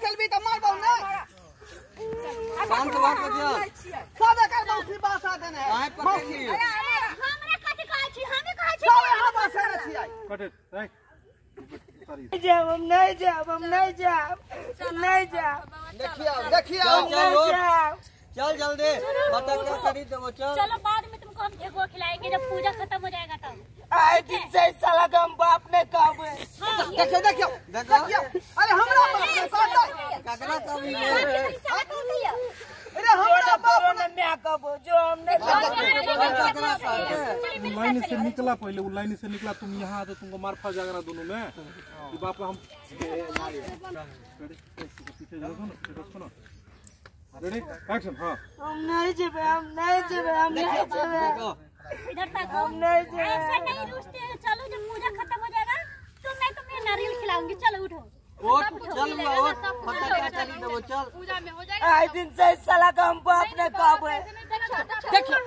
चलबी त मारबौ नै। शांत बात बजियो। सब एकर मौसी बासा देने है। मौसी हमरा कथि कहै छी? हमे कहै छी सब यहाँ बसे ने छियै। कटे राख। जाब हम नहीं, जाब हम नहीं, जाब नहीं, जाब। देखियो देखियो, चल जल्दी फटक्का खरीद देबो। चल चलो, बाद में तुमको हम ठेकुआ खिलाएंगे जब पूजा खत्म हो जाएगा तब। आए दिन से साला का हम बाप ने कहबे। देखियो देखियो देखियो, अरे हमरा बाप ने कहतै ककरा कभी? अरे हमरा बाप ने मैं कहबो जो हमने ककरा कहते। लाइन से निकला पहले, वो लाइन से निकला। तुम यहाँ आते तुमको मार फंस जाएगा ना दोनों में। ये बाप का हम पीछे जाओ ना, पीछे ना। Ready action. हां हम नहीं जेबे, हम नहीं जेबे, हम नहीं जेबे। इधर तक हम नहीं जेबे। ऐसा नहीं रुसते। चलो जब पूजा खत्म हो जाएगा तो मैं तुम्हें नारियल खिलाऊंगी। चलो उठो, उठ चल, उठ फटक्का खरीद देबो। चल पूजा में हो जाएगा। आए दिन से साला का हम बाप ने कहबे। देखियो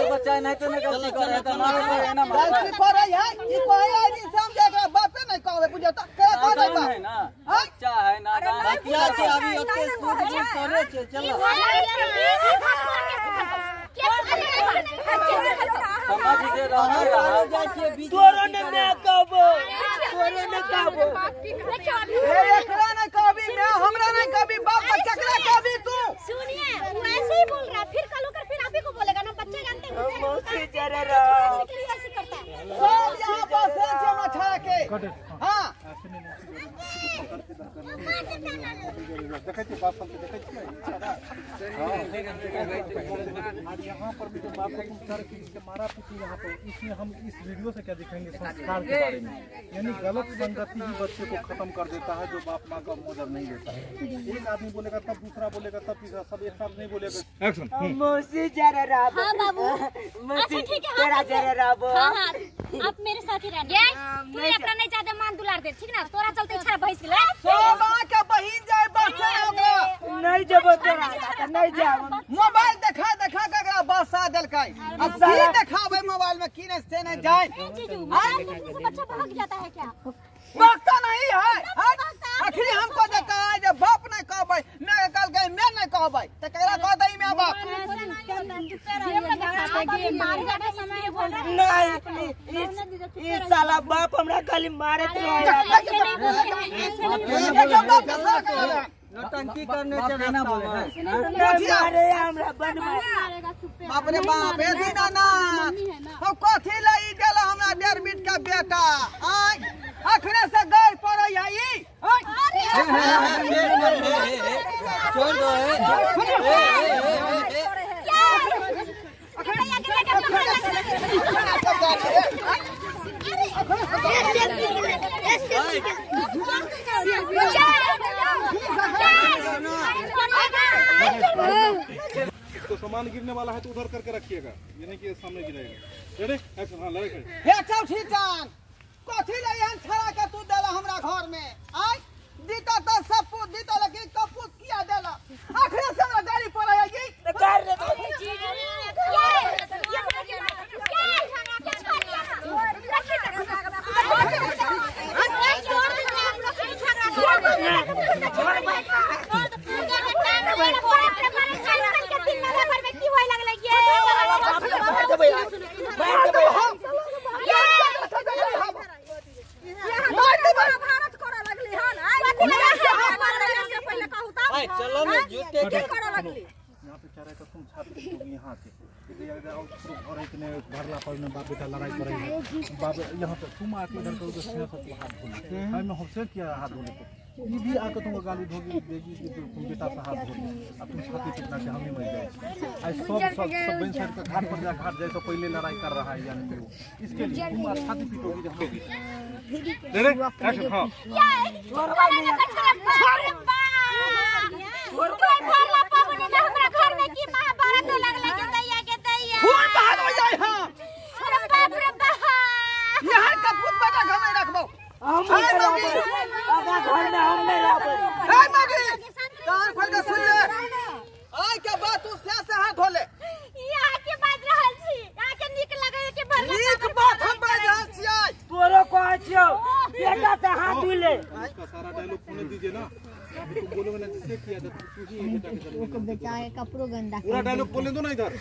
बच्चा नहीं तो गलती करे त मारे ना, गलती करे है ई कहे आई दिन से हम एकरा बापे नहीं कहबे बुझे त के कह दे बाप है ना, बच्चा है ना, बच्चा छै अभी ओते सूझ बूझ करे छै। चलो समझ जे रहल जाय छै। तोरो ने मैं कहबो, तोरो ने कहबो। ए एकरा नहीं कहबी मैं, हमरा नहीं कहबी बाप, केकरा कहबी तू? सुनिए, वो ऐसे ही बोल रहा है, फिर कल होकर फिर आप ही को बोलेगा ना। बच्चे जानते हैं मौसी जरे रहो ऐसे करता है सब यहाँ बसे छै हमरा छाया के। हां देखै छी बाप के, देखै छी। आज यहाँ पर भी जो बाप को तुम सर के मारा पीटी यहाँ पर, इसमें हम इस वीडियो से क्या दिखाएंगे संस्कार के बारे में, यानी गलत संगति ही बच्चे को खत्म कर देता है जो बाप माँ का मोजर नहीं देता है। एक आदमी बोलेगा तब दूसरा बोलेगा तब तीसरा, सब एक साथ नहीं बोलेगा। एक्शन। मौसी जरे रहो। हां बाबू, अच्छा ठीक है, तेरा जरे रहो। हां हां, आप मेरे साथ ही रहना। तू अपना नहीं ज्यादा मान दुलार दे, ठीक ना? तोरा चलते छड़ा भैंस गेलै। सोबा के बहिन जाय बसे ओकरा नहीं जबो, तोरा नहीं जाब। मोबाइल देखा देखा के एकरा बसा देलकै। अब की देखाबे मोबाइल में की नहीं से नहीं जाए। जीजू मोबाइल देखने से बच्चा भाग जाता है क्या? भागता नहीं है। आखिरी हमको देखा है जब बाप नहीं कहबै, मैं कल गए मैं नहीं कहबै त केकरा कह दई मैं बाप? नहीं, ई साला बाप हमरा खाली मारत रहे। नौटंकी करने चले ना बोले है नहीं मारे हमरा बन मारे। बाप रे बाप, ए दीनानाथ हम कथी लई गेल हमरा डेढ़ बीट का बेटा। आय अखने से गई पड़ै है ई। छोड़ दो। तो सामान गिरने वाला है तो उधर करके रखिएगा, ये नहीं कि सामने गिरेगा। Ready action. हां लड़के हे चौथी चांद कथी ले एहन छड़ा के तू देला हमरा घर में? आय दीता त सब पूत दीता, लेकिन कपूत किया देला? आखिर से हमरा गाड़ी पर आई जी कर रे। चलो ना जूते के यहाँ पे क्या रहेगा, तुम छाती पीटोगी यहाँ के घर इतने भरला पर में बाप बेटा लड़ाई करेंगे। बाप यहाँ पे तुम आके इधर करोगे, सिंह से हाथ धोने मैं हमसे किया हाथ धोने को, ये भी आके तुमको गाली धोगी देगी कि तुम बेटा से हाथ धोगे, अब तुम छाती पीटना के हम ही मर जाए। आज सब सब सब बहन साइड का घाट पर जा, घाट जाए तो पहले लड़ाई कर रहा है, यानी कि वो इसके लिए तुम छाती पीटोगी जब हम हाँ हमरा घर में की महाभारत लगले के दैया के दैया खून बहा हो जाए। हां धो ले। इसका सारा डायलॉग होने दीजिए ना। यहाँ पे तुम बोलोगे ना जिससे किया था तू ही बेटा के जन्म बेटा के कपड़ों गंदा। पूरा डायलॉग बोलने दो ना इधर।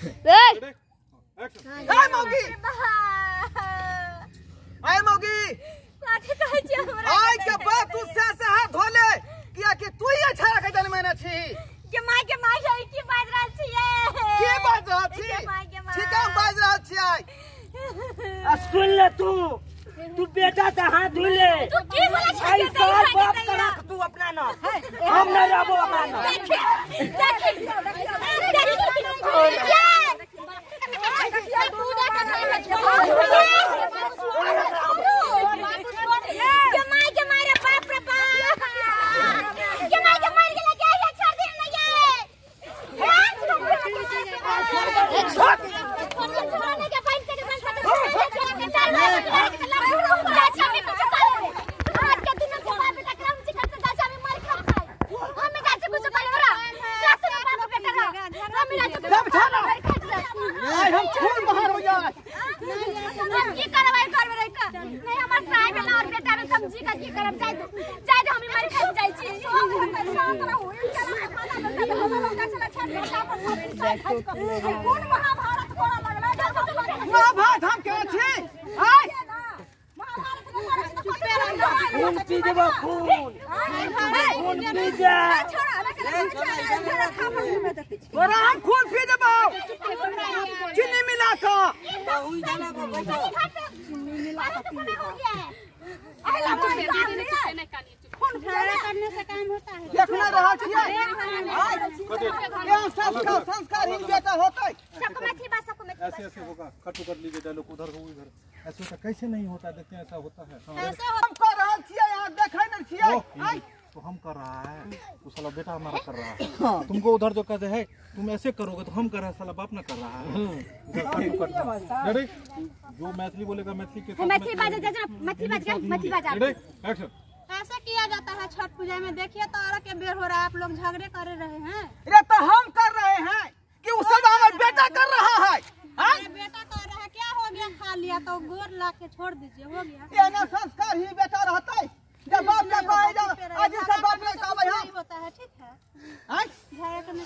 एक्शन। ए मौगी, ए मौगी, कथी कहै छी हमरा? आइ के बाप तू से से हाथ धो ले, किया कि तू ही अच्छा के जन्म ने छी। के माय के माय है की बाज रहल छियै? की बाज रहल छी? ठीक है बाज रहल छियै। आ सुन ले तू, तू बेटा से हाथ धो ले। तू की बोलै छै? आई साल बाप के रख तू अपना ना, हम नहीं रहबो अपना ना। देखी देखी के my के माय रे बाप रे बाप, के my के मार गेलै के छोड़ दे ना ये। हम खून बाहर हो जाए। हम की करबै करबै रे का नहीं हमर साहेब एला और बेटा में समझी का की करब। जाय दो जाय दो, हम मर खा जाय छी। कोन महाभारत कोरा लगलै? महाभारत हम के छी? आय खून पी देबो, खून खून पी जा। तोरा हम खून पी देबो चीनी मिला के। देखना रहा छियै। संस्कार ही बेटा होतै। सबको मैथिली बात, सबको मैथिली ऐसे ऐसे होगा। कट कर लीजिए डायलॉग, उधर हो इधर ऐसे होता कैसे नहीं होता, देखते हैं ऐसा होता है। ऐसे हम कर रहल छियै, अहाँ देखै नै छियै। तो हम कर रहा है, वो साला बेटा हमारा कर रहा है। तुमको उधर जो कहते हैं तुम ऐसे करोगे तो हम कर रहे हैं, साला बाप ना कर रहा है। रेडी, जो मैथिली बोलेगा मैथिली के साथ मैथिली बाजे जा, मैथिली बाज के मैथिली बाज। Ready action. ऐसे किया जाता है छठ पूजा में। देखिए तो और के बेर हो रहा है, आप लोग झगड़े कर रहे हैं। अरे तो हम कर रहे हैं कि उस हमारा बेटा कर रहा है। अरे बेटा कर रहा है, क्या हो गया? खा लिया तो गोर ला के छोड़ दीजिए, हो गया। ये ना संस्कार ही बेटा रहता है। जब बाप का कहे जा आज इसका बाप नहीं कहबे हम होता है। ठीक है झगड़ा करने।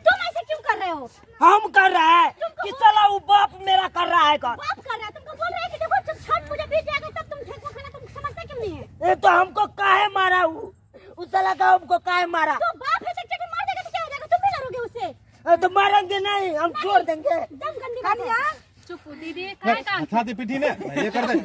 तुम ऐसे क्यों कर रहे हो? हम कर रहा है कि साला वो बाप मेरा कर रहा है। बाप कर रहा है, तुमको बोल रहे हैं कि देखो जब छठ पूजा बीत जाएगा तब तुम ठेकुआ खाना, तुम समझते क्यों नहीं है? ये तो हमको काहे मारा वो, उस साला का हमको काहे मारा? तो बाप है, चक्कर मार देगा तो क्या हो जाएगा? तुम भी लड़ोगे उससे? तो मारेंगे नहीं, हम छोड़ देंगे। दम गंदी बात है। चुप दीदी, काय का अच्छा दे पीठी ने ये कर दे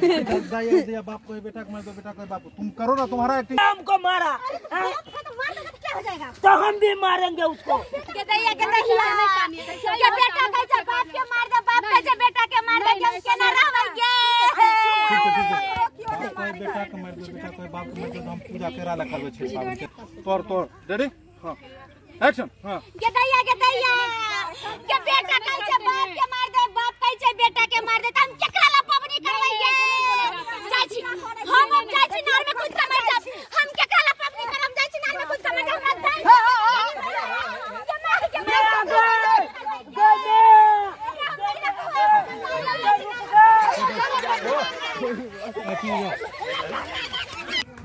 दे बाप को बेटा को मार दो, बेटा को बाप को। तुम करो ना, तुम्हारा एक्टिंग। हमको मारा तो मार देगा तो क्या हो जाएगा? तो हम भी मारेंगे उसको। के दैया के दैया के बेटा कैसे बाप के मार दे, बाप कैसे बेटा के मार दे, हम केना रहबे? कोई बेटा के मार दो, बेटा कोई बाप के मार दो, हम पूजा करा ला करबे छै बाप के। तोर तोर रेडी हां एक्शन। हां के दैया के दैया के बेटा कैसे बाप के मार दे, बाप कैसे बेटा के मार दे, हम केकरा ला पबनी करबै गे? चाची हम अब चाची नार में कूद के मर जाब। हम केकरा ला पबनी करब? चाची नार में कूद के मर जाब।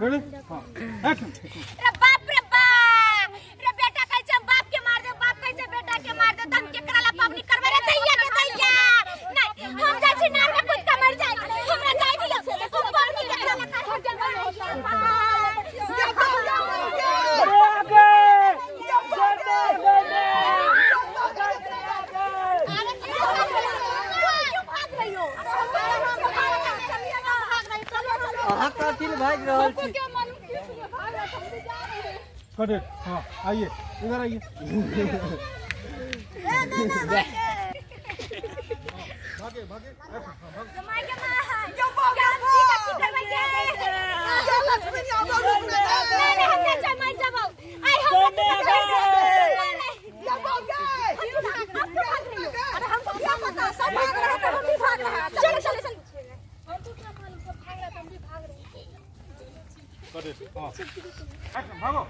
रेडी हां एक्शन। रे बाप रे बाप रे बेटा कैसे बाप के मार दे, बाप कैसे बेटा के मार दे, हम केकरा ला पबनी करबै रे दैया के दैया? नहीं हम जाइ छी नार में कूद के मर जाय, हमरा जाय दियो। हम पबनी केकरा ला करब? अहाँ कथी भागि रहल छी? कट। हाँ आइए इधर आइए। भागे भागे भागो।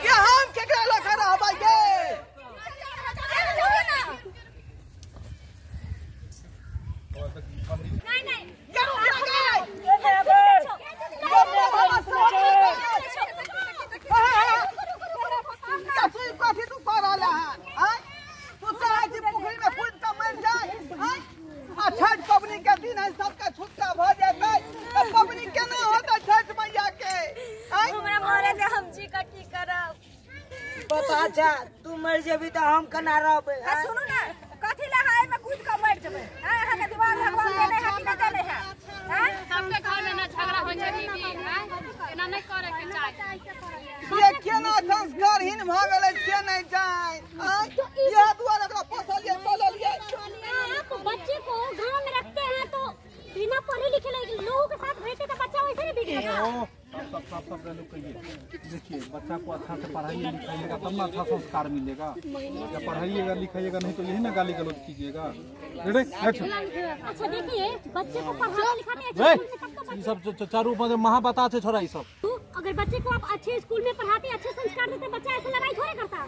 क्या अच्छा तू मर जेबी त हम कना रहबै। आ सुनू ना कथि ला हाय में कूद के मर जेबै? हां अहाँ के दिमाग भगवान देने है कि न देने है? हां सबके घर में ना झगड़ा होय छै दीदी। हां एना नहीं करे के चाही। ये केना संस्कारहीन भ गेलै से नहीं जाय। यह दुआरे एकरा पोसलिए पाललिए। आप बच्चे को गांव में रखते हैं तो बिना पढ़े लिखे लोगों के साथ रहते तो बच्चा वैसे नहीं बिगड़ेगा। सब सब सब लोग कहिए देखिए बच्चा को अच्छा से पढ़ाइए लिखाइएगा तब ना अच्छा संस्कार मिलेगा। जब पढ़ाइएगा लिखाइएगा नहीं तो यही ना गाली गलौज कीजिएगा। अच्छा देखिए बच्चे को पढ़ाना लिखाते अच्छे स्कूल में तब तो ये सब चारू मतलब महाबता छे छोरा। ये सब अगर बच्चे को आप अच्छे स्कूल में पढ़ाते अच्छे संस्कार देते बच्चा ऐसे लड़ाई थोड़े करता।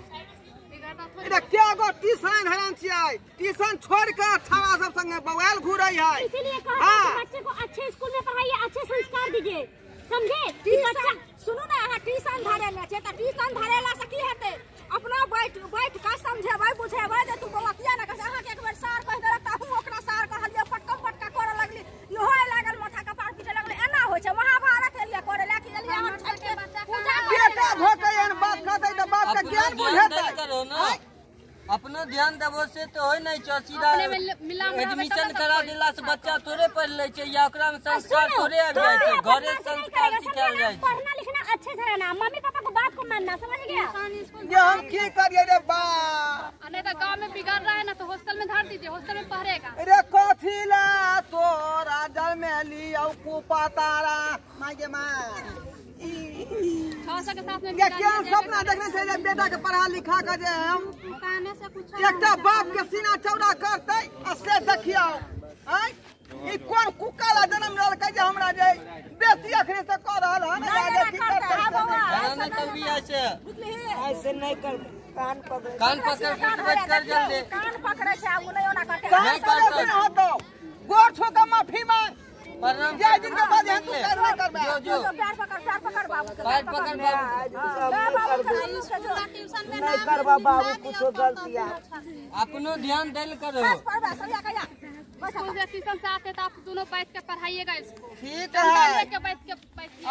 इधर क्या गो ट्यूशन हरान छियै, ट्यूशन छोड़ के छावा सब संगे बवाल घुरै है। इसीलिए कहते हैं कि बच्चे को अच्छे स्कूल में पढ़ाइए अच्छे संस्कार दीजिए, समझे? ट्यूशन सुनू ना अहाँ ट्यूशन धरेले छै त ट्यूशन धरेला से की हेतै? अपना बैठ बैठ के समझेबै बुझेबै जे तू बौआ किया ना कहै। अहाँ के एक बेर सार कहि देलक त अहूँ ओकरा सार कहलियै पटका पटका करऽ लगली, इहो लागल माथा कपार पीटे लगलै। एना होइ छै महाभारत एलियै करे ला कि एलियै हम छठि के पूजा बेटा भ के एहन बात कहतै त बाप के ज्ञान बुझेतै। अपनो ध्यान देबो से तो होय नहीं छौ। सीधा एडमिशन करा देला से बच्चा थोड़े पढ़ लै छै या ओकरा में संस्कार थोड़े आबि जाइ छै। घरे संस्कार सिखायल जाइ छै। पढ़ना लिखना अच्छे से रहना, मम्मी पापा को बात को मानना, समझ गया? ये हम की करिए रे बाप? नहीं तो गांव में बिगड़ रहा है ना तो हॉस्टल में धर दीजिए, हॉस्टल में पढ़ेगा। अरे कथी ला तोरा जल में लियौ कुपा तारा माय गे मां। के साथ में ये क्या सपना देखने छै जे बेटा के पढ़ा लिखा के जे हम से कुछ एकटा बाप के सीना चौड़ा करतै आ से देखियौ। आय ई कोन कुकाला जन्म लेलकै जे हमरा जे बेसी अखने से कह रहल हन जे की करतै। ना कभी ऐसे ऐसे नहीं कर। कान पकड़ कान पकड़ के कर जल्दी। कान पकड़े छै आब नहीं ओना करते। कान पकड़े न होतो गोर छो के माफी मांग। जय दिन के बाद तू कर करबे। जो जो पैर पकड़ बाबू के, पैर पकड़ बाबू। बाबू ट्यूशन में नहीं करबा बाबू कुछो गलती। अपनो ध्यान देल करो। बस पढ़बा सरिया कहिया स्कूल से ट्यूशन से आते तो आप दोनों बैठ के पढ़ाइएगा इसको, ठीक है? के बैठ के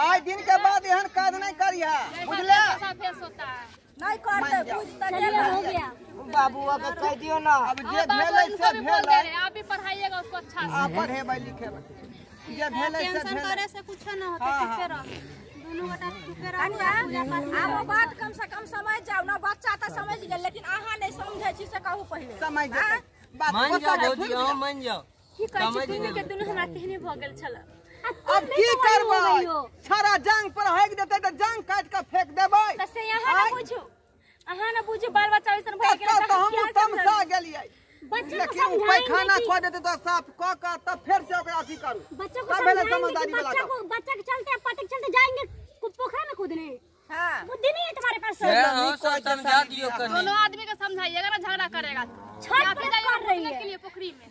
आज दिन के बाद एहन काज नहीं करिया, बुझले? ऐसा फेस होता है नहीं करते बुझता हो गया बाबू के कह दियो ना। अब जे भेलै से भेलै, आप भी पढ़ाइएगा उसको अच्छा से। आप पढ़ेबै लिखेबै जे भेलै से टेंशन भेलै। करे से कुछ न होता, चुपे रह दोनों गोटा चुपे रह। आब बात कम से कम समझ जाओ ना, बच्चा त समझ गेल लेकिन अहाँ नहीं समझै छी से कहू पहिले। समझ जेतै बात। मान जाओ भौजी, अहाँ मान जाओ। की कहै छी दुनू के दुनू हमरा तेहने भ गेल छल। अब की करबै? छड़ा जांग पर हेक देतै त जांग काट के फेंक देबै। त से अहाँ न बुझू, अहाँ न बुझू बाल बच्चा ऐसन भ गेल त हम तमसा गेलियै। बच्चा को लेकिन उ पैखाना खो देते तो साफ क के तब फिर से ओकरा अथी करू। बच्चा को समझदारी वाला बच्चा के चलते पटक चलते जाएंगे पोखरा में कूदने। हां बुद्धि नहीं है तुम्हारे पास। हां सब समझा दियो कनी। दोनों आदमी के समझाइएगा ना झगड़ा करेगा तो छठ कर रही है के लिए पोखरी में।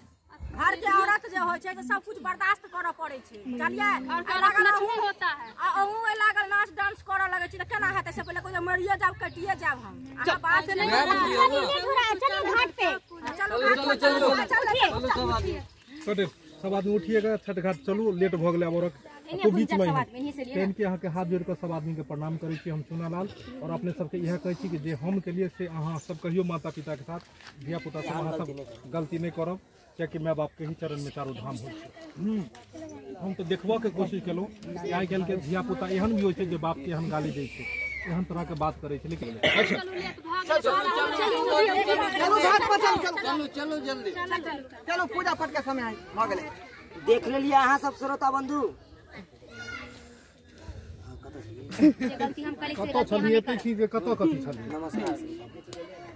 घर के औरत जे होय छै से सब कुछ बर्दाश्त करऽ पड़ै छै, जानलियै? घर का लक्ष्मी होता है। आ अहूँ लागल नाच डांस करऽ लगै छी त केना हेतै? से पहिले कोइ मरिये जाब कटिये जाब हम। अहाँ बात नहीं। चलिए घाट पे चलू चलो चलो चलो सब आदमी उठिएगा, छठ घाट चलू, लेट भ गेलै। अब औरत को बीच में ट्रेन के अहाँ के हाथ जोड़ के सब आदमी के प्रणाम करै छी हम चुनालाल। और अपने सबके इएह कहै छी कि जे हम के लिए से अहाँ सब कहियो माता पिता के साथ धिया पुता सब अहाँ सब गलती नहीं करब, कियाकि माय बाप के ही चरण में चारू धाम होइ छै। हम तो देखबऽ के कोशिश केलहुँ कि आइ काल्हि के धिया पुता एहन भी होइ छै जे बाप के एहन गाली दै छै, एहन तरह के बात करै छै। लेकिन अच्छा चलू घाट पर चलू चलू चलू जल्दी चलू, पूजा पाठ के समय भ गेलै। देख लेलियै अहाँ सब श्रोता बंधु कतऽ छलियै एतै छी जे कतऽ कथी छलियै। नमस्कार।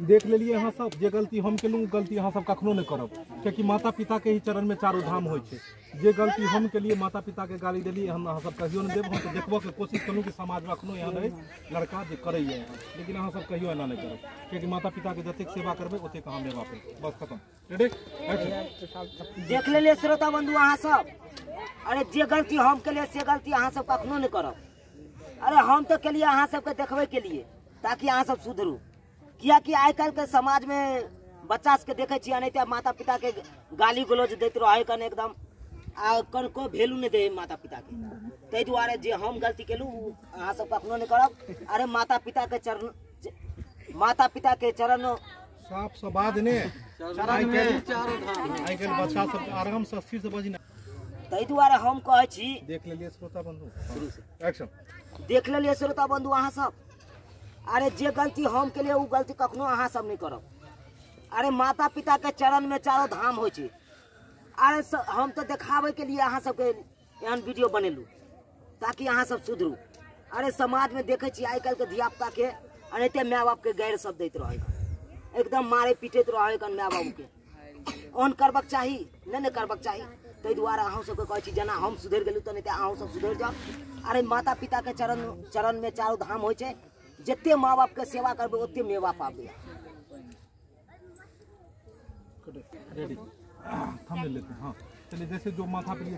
देख लेलियै अहाँ सब जे गलती हम केलहुँ गलती अहाँ सब कखनो नहि करब, कियाकि माता पिता के ही चरण में चारू धाम होइ छै। जे गलती हम केलियै माता पिता के गाली देलियै, हम अहाँ सब कहियो नहि देब। हम तऽ देखबऽ के कोशिश केलहुँ कि समाज में अखनो एहन अइ लड़का जे करैए, लेकिन अहाँ सब कहियो एना नहि करब, कियाकि माता पिता के जतेक सेवा करबै ओतेक अहाँ माय बाप। बस खतम। रेडी? देख लेलियै श्रोता बंधु अहाँ सब। अरे जे गलती हम केलियै से गलती अहाँ सब कखनो नहि करब। अरे हम तो केलिए अहाँ सबके देखबै के लिए ताकि अहाँ सब सुधरू, कियाकि आइ काल्हि के समाज में बच्चा सबके देखै छियै एनाहिते माता पिता के गाली गलौज दैत रहै कन एकदम, आ कनको वैल्यू नहि दै माता पिता के। ताहि दुआरे जे हम गलती केलहुँ अहाँ सब कखनो नहि करब। अरे माता पिता के चरण माता पिता के चरण साफ सबाद ने आइ काल्हि बच्चा सब आराम से स्थिर से बजना। ताहि दुआरे हम कहै छी, देख लेलियै श्रोता बंधु, शुरू से एक्शन। देख लेलियै श्रोता बंधु अहाँ सब, अरे जे गलती हम केलियै ओ गलती कखनो अहाँ सब नहि करब। अरे माता पिता के चरण में चारो धाम होइ छै। अरे हम तऽ देखाबै के लिए अहाँ सबके एहन वीडियो बनेलहुँ ताकि अहाँ सब सुधरू। अरे समाज में देखै छी आइ काल्हि के धिया पुता के एनाहिते माय बाप के गैर सब दैत रहै, एकदम मारे पीटैत रहै माय बाबू के। ओहन करबाक चाही नहि, ने करबाक चाही। ताहि दुआरे अहूँ सबके कहै छी जेना हम सुधरि गेलहुँ तेनाहिते अहूँ सब सुधरि जाउ। अरे माता पिता के चरण में चारो धाम होइ छै। जते माँ बाप के सेवा करबै ओते मेवा पाबै। रेडी, थंबनेल लेते हैं। हाँ चलिए, जैसे जो माथा पे ये